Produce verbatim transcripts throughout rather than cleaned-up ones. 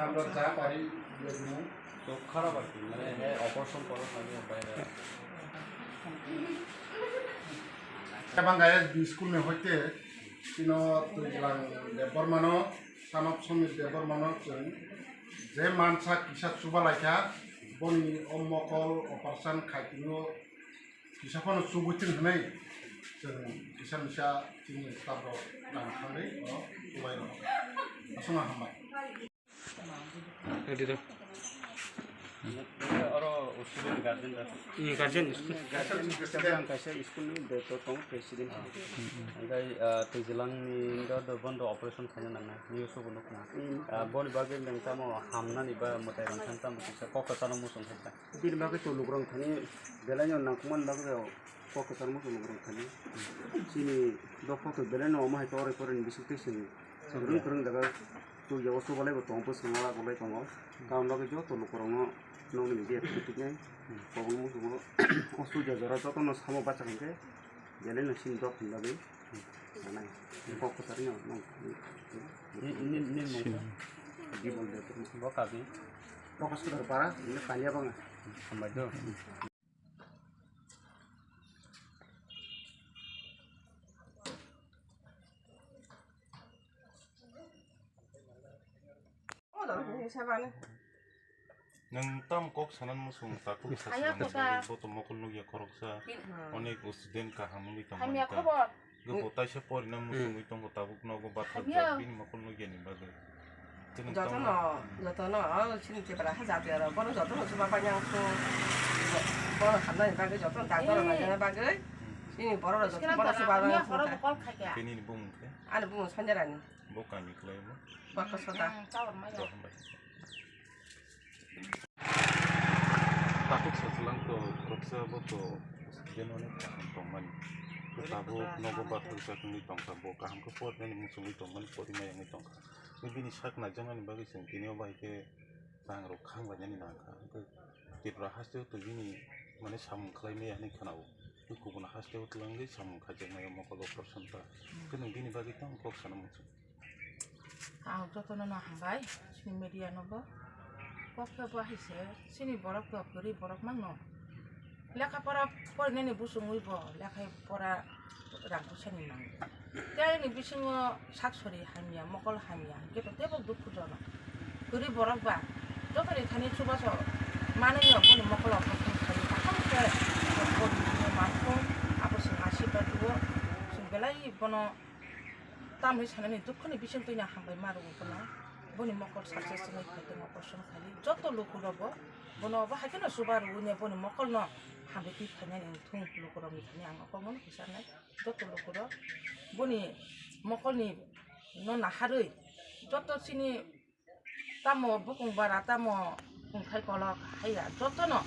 আমরা যা পারি, চোখ খারাপ আর কি, মানে, হ্যাঁ, অপারেশন করার আগে বাইরে। Tabang S B school ni hoite tino Twilang Debbarmano, Sanap Somir Debbarmano chwng je mansa kisa chuba laikha, boni o mokol operation khai tino kisa phano chubui thwng hwnwi chwng kisa misa chini staff rok nang thangwi oro chubai rok. Aswkno hambai. Ready da. Oro student guardian da. Hmm, guardian. Guardian, student. Ang kaisa school ni director tong, president. Hingke, ah, Twilang ni do, do bondo operation khaina nangnai. News o bo nukna. Ah, boni bagwi nang tamo hamnani ba mwtai rang tamo kisa kok kwcharo muchung khaisa. Bini bagwi to lukurok thani belai no nangkukmani bagwi kok kwcharo muchung lukurok thani. Chini dophok to belai no omo hai to ore pore ni bising twi sini. Kwrwng kwrwng jaga twi o chubalai bo tongo, bwskango akolai tongo. Tamoni bagwi joto lukurokno nokni media twi tiknai. Kobangma tongo. O chuja jora jotono samo bacha hwnkhe belai no chini dophani bagwi nanai. Kok kwcharno nang. Ni, ni, ni mung kha? Dibol de. Bo kabi? Prakash Kudar para, ini Kaliabanga. Hambai do. Nwng tam kok sanani muchung takhuk sachwlangni bagwi bo to mokol nukya khoroksa, onek student kaham wngwi tongmani ta. Bo taisa porina muchungwi tongo, tabuk nogo bathajak bini mokol nukyani bagwi. Jotono, jotono, o chini Tripura ha jati aro, bono jotono chuba paina ang kho. Bono hamnani bagwi, jotono doctor rok naina bagwi. Chini borok rok jotono bono chuba paina ang kho. Bini ni bumung khe? Ani bumung Sanjarani. Bo kami khlai bo? Bako soda. Do hambai. Takhuk sachwlang to khoroksa bo to student onek kaham tongmani. Tabuk nogo bathajak wngwi tongkha, bo kaham khe porinani muchungwi tongmani, porimaya wngwi tongkha. Bini sak naijaknani bagwi chwng tini o bai khe rang rok khang lainani nangkha. Hwnkhe Tripura haste o to bini mane samung khlai maya hinwi khwnao. Tei kubun haste o twlangwi samung khaijaknai o mokol operation ta. Hwnkhe nwng bini bagwi tamo kok sana muchung? Ang jotono no hambai, chini media no bo. Kok khe bo hai se, chini borok to kwrwi borok mangno. Lekha pora porinani busungwi bo lekha pora rang puisani nango. Tei ani bisingo sak sori hamya, mokol hamya, hwnkhe to teibo dukhu jonok. Kwrwi borok ba, jotoni thani chubaso manwi no boni mokol o kothom khai kaham khe boni manthung, abo se ma sibra duo, chwng belai bono tamni sanani dukhuni bising twino hambai ma rwo bono. Boni mokol success wngwi khai tongo, kosom khai joto lukurok bo bono bo hai kheno chuba rwui boni mokol no hambai twi phainani wngthung lukurokni thani ang o kokno kisa nai. Joto lukurok boni mokolni no naharwi joto chini tamo bukung bara tamo kungthai kolok haiya jotono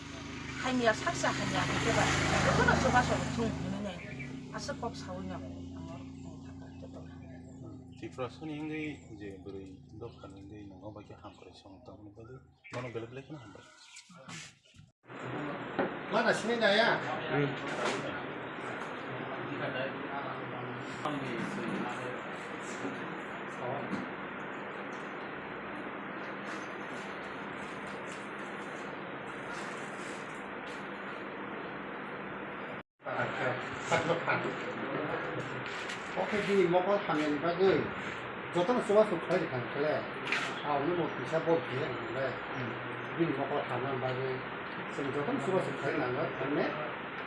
hamya saksa hamya hwnkhe ba jotono chubachu thung hinwi aswk kok saui no ang oro thangkha jotono. Tiprasani wngwi je bwrwi dophani wngwi nangma bai khe hamkrai song tongmani bagwi bono belai belai kheno hambai. Mana sini daya? Oke, bini mokol hamyani bagwi jotono chubachu khlai rwkha hwnkhe le, aoni bo kisa bol kisa hwnkhe le, bini mokol hamya bagwi chwng jotono chubachu khlai nango, hwnwi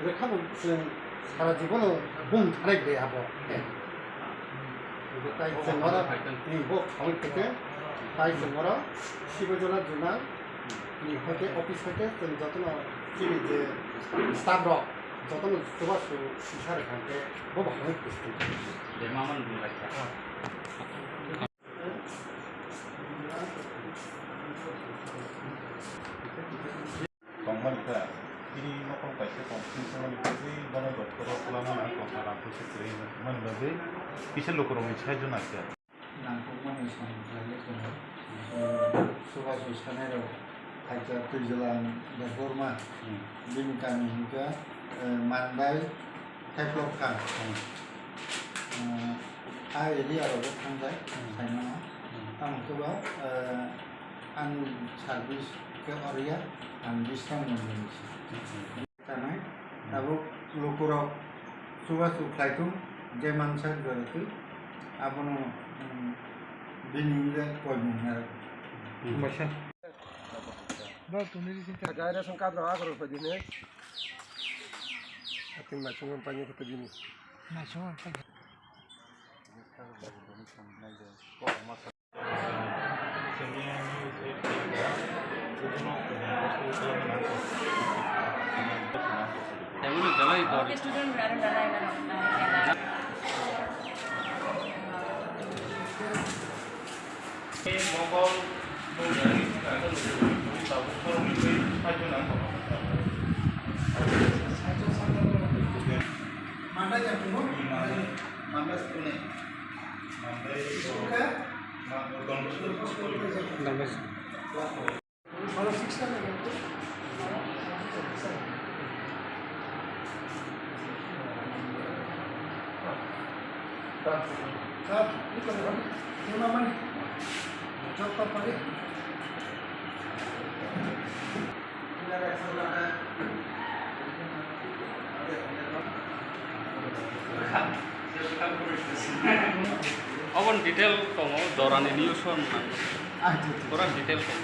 rwkha bo chwng sara jibono bung thanai bai abo. Tai chwng oro, hmm, bo khaui khe, tai chwng oro Sibajola Zonal ni hoite office hoite chwng jotono chini je staff rok jotono chubachu kisa rwkha hwnkhe bo bo hamwi kwstung. De mama ni lai kha. Tongmani kha, bini nokol kaisa tong, tini songmani kha, tei bono doctor o kwlangma nang tong, aram khe se kwrwi hwnmani bagwi kisa lukurokni saijo nangkhe. Nangkukmani samung khlaiwi tongo. Chubachu sanairok khaikha Twijalang Debbarma, bini kami hwnkha, eh, Mandai, Thaiplokha. Hmm. Eh, A area rogo thangjak, saimano. Tamo khe ba, eh, ani service khe oriya, ang bisram manjani se. Tanai, tabuk lukurok chubachu khlai thung, je mansa jora twi, abono, mm, bini wngkha koimung nai. Kaisa. Gaira song kadro agro phaidi ne. Ating machung paini khutu bini. Mandai jang tongo? Mandai school ni. School khe? Mandai. Oro six ta nai. Sir, ini kau ni, ini mama ni. Jawab apa ni? Oboni detail tongo, jorani news o nang. Pura detail tongo.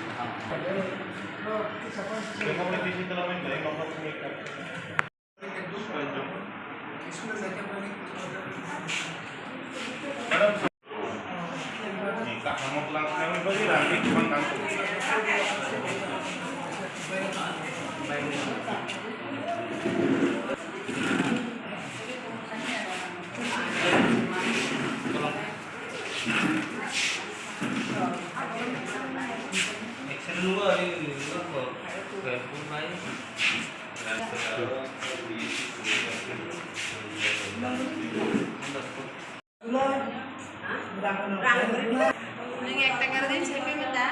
Nwng ek taka din check khe ta?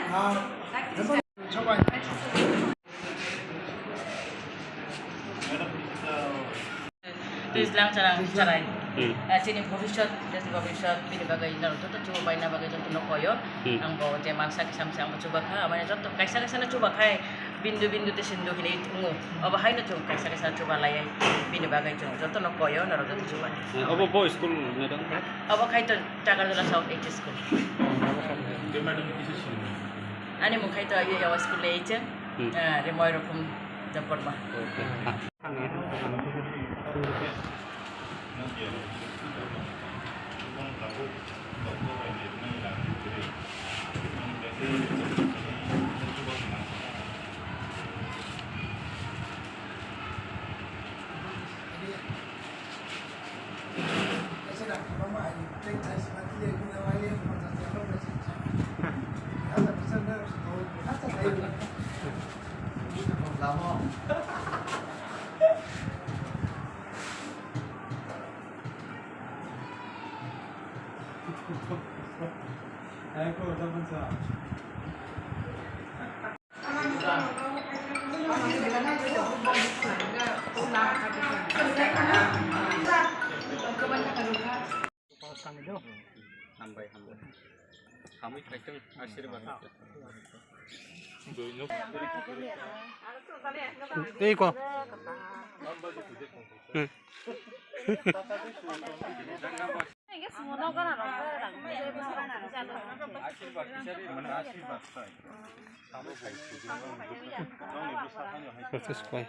Twijlang chwrang chwrai. Hmm. Ah, chini bhobishyot, jati bhobishyot, bini bagwi norok joto chubabaina bagwi jotono koyo. Hmm. Ang bo je mansa kisa misa ang bo chubakha, amani joto kaisa kaisa no chubakhai. Bindu bindu te sindu hinwi tongo. Obo haino chwng kaisa kaisa chuba laiwi bini bagwi chwng jotono koyo norok joto chubani. Obo bo school, madam? Obo khai to Takarjala South H S School. Ani mung khai to ye yawa school le icheng. Hmm. Ah, Remoy Rokhum Debbarma. Okay. Hambai, hambai. Hambai khaitong, ashirbad. Tei ko. Hmm. Practice koi.